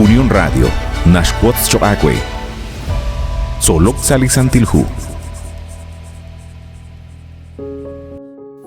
Unión Radio naxwotz choq' aawe. Tzolok sa' li Santil Hu.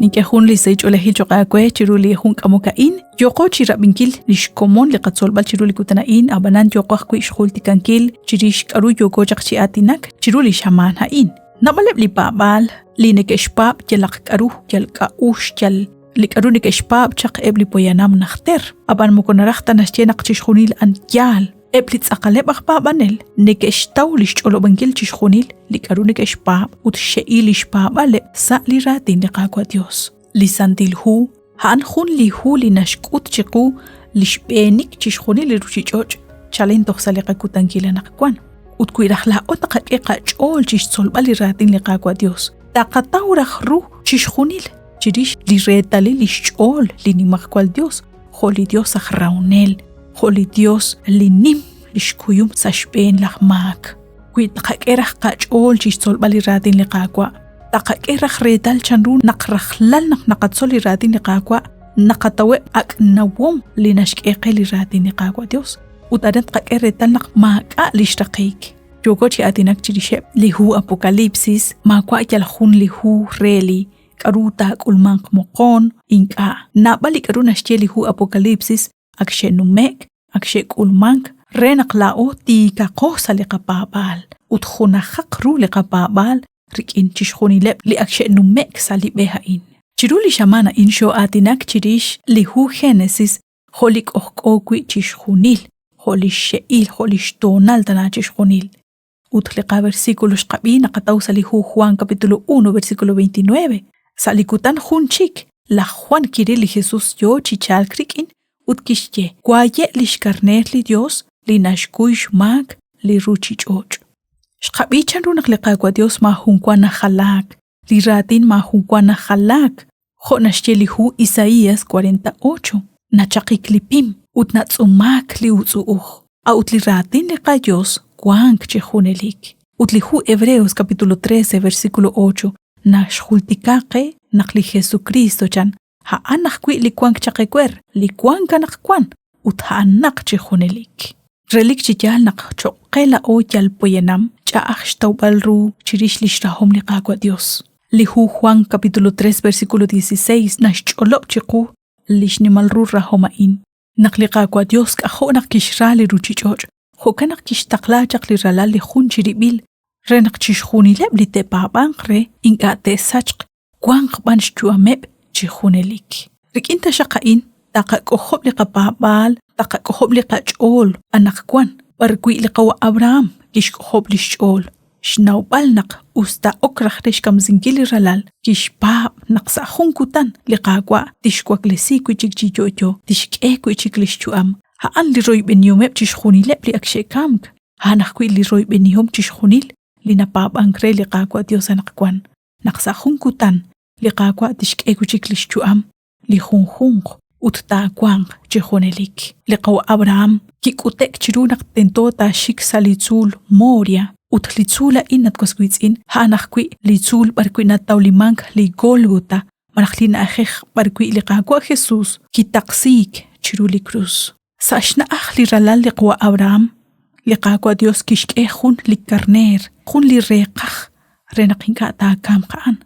Nink'e jun li sahil ch'oolejil choq' aawe chiru li jun k'amok a'in. Yooqo chi rab'inkil li xkomon li qatzolb'al chiru li kutan a'in, ab'anan yooqo ajwi' xjultikankil chirix k'aru yooko chaq chi aatinak chiru li xamaan a'in. Naab'aleb' li paab'aal li neke'xpaab' yalaq k'aru, yal k'a'uxl, yal li k'aru neke'xpaab' chaq eb' li poyanam najter, ab'an moko naraj ta naxye naq chixjunil a'an yaal. Eb' li tz'aqaleb' aj paab'anel neke'xtaw li xch'olob'ankil chixjunil li k'aru neke'xpaab' ut xxe'il li xpaab'aleb' sa' li raatin li Qaawa' Yos. Li Santil Hu a'an jun li hu li naxk'ut chiqu li xb'eenik chixjunil li ruuchich'och' chalen toj sa' li qakutankil anaqwan. Ut wi raj laa'o taqak'e qach'ool chi xtzolb'al li raatin li Qaawa' Yos, taqataw raj ru chixjunil chirix li reetalil li xch'ool li Nimajwal Yos, jo' li Yos aj rahonel, jo' li Yos li nim li xkuyum sa' xb'een laj maak. Wi taqak'e raj qach'ool chi xtzolb'al li raatin li Qaawa', taqak'e raj reetal chanru naq rajlal naq naqatzol li raatin li Qaawa', naqataweb' ak' nawom li naxk'e qe li raatin li Qaawa' Dios, ut aran tqak'e reetal naq maak'a' li xraqik. Yooko chi aatinak chirixeb' li hu Apocalipsis, maawa' yal jun li hu re li k'aru taak'ulmanq moqon, ink'a'. Naab'al li k'aru naxye li hu Apocalipsis ak xe'nume'k, ak xe'k'ulmank re naq laa'o tiikaqo sa' li qapaab'aal ut junajaq ru li qapaab'aal rik'in chixjunileb' li ak xe'nume'k sa' li b'e a'in. Chiru li xamaan a'in xoo'aatinak chirix li hu Génesis jo' li k'ojk'o wi' chixjunil, jo' li xxe'il, jo' li xtoonal tana chixjunil. Ut li qaversículo xqab'i naqataw sa' li hu Juan capítulo 1 versículo 29. Sa' li kutan jun chik, laj Juan kiril li Jesús yoo chi chalk rik'in ut kixye, Waaye' li xkarneer li Dios li naxkuy xmaak li ruuchich'och'. Xqab'i chanru naq li Qaawa' Dios maajunwa najalaak, li raatin maajunwa najalaak, jo' naxye li hu Isaías 48, nachaqik li pim ut natz'umaak li utz'u'uj, a'ut li raatin li qaYos wank chi junelik. Ut li hu Hebreos capítulo 13 versículo 8 naxjultika qe naq li Jesukristo chan a'an ajwi' li wank chaq ewer, li wank anaqwan ut a'anaq chi junelik. Relik chi yaal naq cho'q qe laa'o yal poyanam ch'a'aj xtawb'al ru chirix li xrahom li Qaawa' Yos. Li hu Juan capítulo 3 versículo 16 naxch'olob' chiqu li xnimal ru rahom a'in. Naq li Qaawa' Yos k'ajo' naq kixra li ruuchich'och', jo'kan naq kixtaqla chaq li Ralal li jun chirib'il re naq chixjunileb' li te'paab'anq re ink'a' te'sachq wanq b'an xyu'ameb' chi junelik. Rik'in taxaq a'in taqak'ojob' li qapaab'aal, taqak'ojob' li qach'ool anaqwan b'arwi' li qawa' Abraham kixk'ojob' li xch'ool, xnawb'al naq us ta ok raj re xkamsinkil li ralal, kixpaab' naq sa' jun kutan li Qaawa' tixwaklesi wi' chik chi yo'yo, tixk'e wi' chik li xyu'am. A'an li royb'enihomeb' chixjunileb' li ak xe'kamk, a'an ajwi' li royb'enihom chixjunil li napaab'ank re li Qaawa' Dios anaqwan. naq sa' jun kutan li Qaawa' tixk'e wi' chik li xyu'am li junjunq ut taawanq chi junelik. Li qawa' Abraham kik'ute'k chiru naq tento taaxik sa' li tzuul Moria ut li tzuul a'in at was wiitz'in a'an ajwi' li tzuul b'arwi' natawlimank li Gólgota malaj li na'ajej b'arwi' li Qaawa' Jesus kitaqsiik chiru li krus. Sa' xna'aj li ralal li qawa' Abraham, li Qaawa' Dios kixk'e jun li karneer, jun li reeqaj re naq ink'a' taakamq a'an,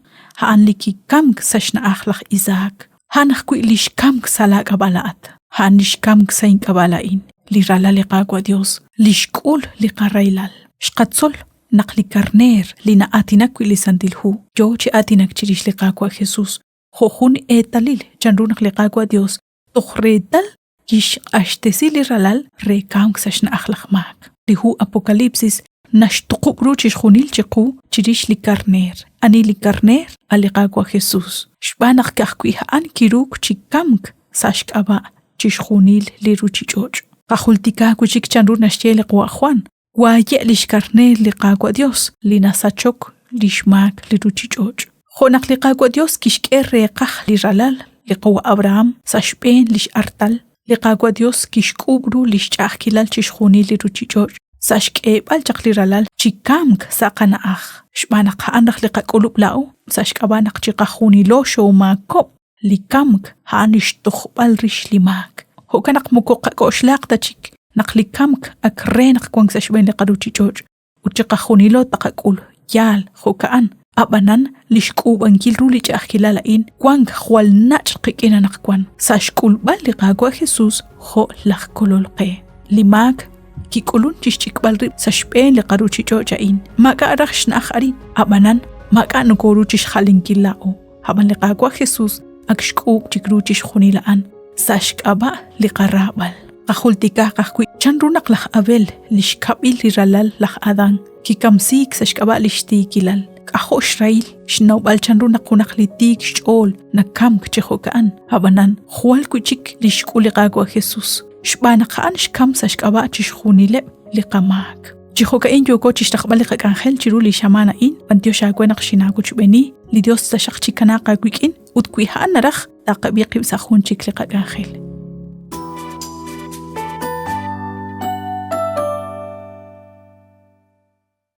a'an li kikamk sa' xna'aj laj Isaac. A'an ajwi' li xkamk sa' laa k'ab'a' laa'at, a'an li xkamk sa' ink'ab'a' laa'in, li ralal li Qaawa' Dios, li xk'ul li qarahilal. Xqatzol naq li karneer li na'aatinak wi' li Santil Hu yoo chi aatinak chirix li Qaawa' Jesus jo' jun eetalil chanru naq li Qaawa' Dios toj reetal kixq'axtesi li ralal re kamk sa' xna'aj laj maak. Li hu Apocalipsis naxtuqub' ru chixjunil chiqu chirix li karneer. Ani li karneer? A' li Qaawa' Jesús. Xb'aan naq ka'ajwi' a'an kiruuk chi kamk sa' xk'ab'a' chixjunil li ruuchich'och'. Qajultika wi' chik chanru naxye li qawa' Juan, Waaye' li xkarneer li Qaawa' Dios li nasachok li xmaak li ruuchich'och'. Jo' naq li Qaawa' Dios kixk'e reeqaj li ralal li qawa' Abraham sa' xb'een li x'artal, li Qaawa' Dios kixk'uub' ru li xch'a'ajkilal chixjunil li ruuchich'och' sa' xk'eeb'al chaq li ralal chi kamk sa' qana'aj, xb'aan naq a'an raj li qak'ulub' laa'o sa' xk'ab'a' naq chiqajunilo xoomaakob'k. Li kamk a'an li xtojb'al rix li maak. Jo'kan naq moko qak'oxlaq ta chik naq li kamk ak re naq wank sa' xb'een li qaruuchich'och' ut chiqajunilo taqak'ul yaal jo'ka'an. Ab'anan li xk'uub'ankil ru li ch'a'ajkilal a'in wank jwal nach' qik'in anaqwan sa' xk'ulb'al li Qaawa' Jesus jo' laj Kolol qe. Li maak kik'ulun chi xch'ikb'al rib' sa' xb'een li qaruuchich'och' a'in. Maak'a' raj xna'aj arin, ab'anan maak'a' nokooru chi xjalinkil laa'o. Ab'an li Qaawa' Jesus ak xk'uub' chik ru chixjunil a'an sa' xk'ab'a' li qaraab'al. Qajultikaq ajwi' chanru naq laj Abel, li xkab'il li ralal laj Adán, kikamsiik sa' xk'ab'a' li xtiikilal. K'ajo' xrahil xnawb'al chanru naq junaq li tiik xch'ool nakamk chi jo'ka'an. Ab'anan, jwal wi' chik li xk'ul li Qaawa' Jesus, xb'aan naq a'an xkamk sa' xk'ab'a' chixjunileb' li qamaak. Chi jo'ka'in yooko chi xraqb'al li qak'anjel chiru li xamaan a'in. B'anyox aawe naq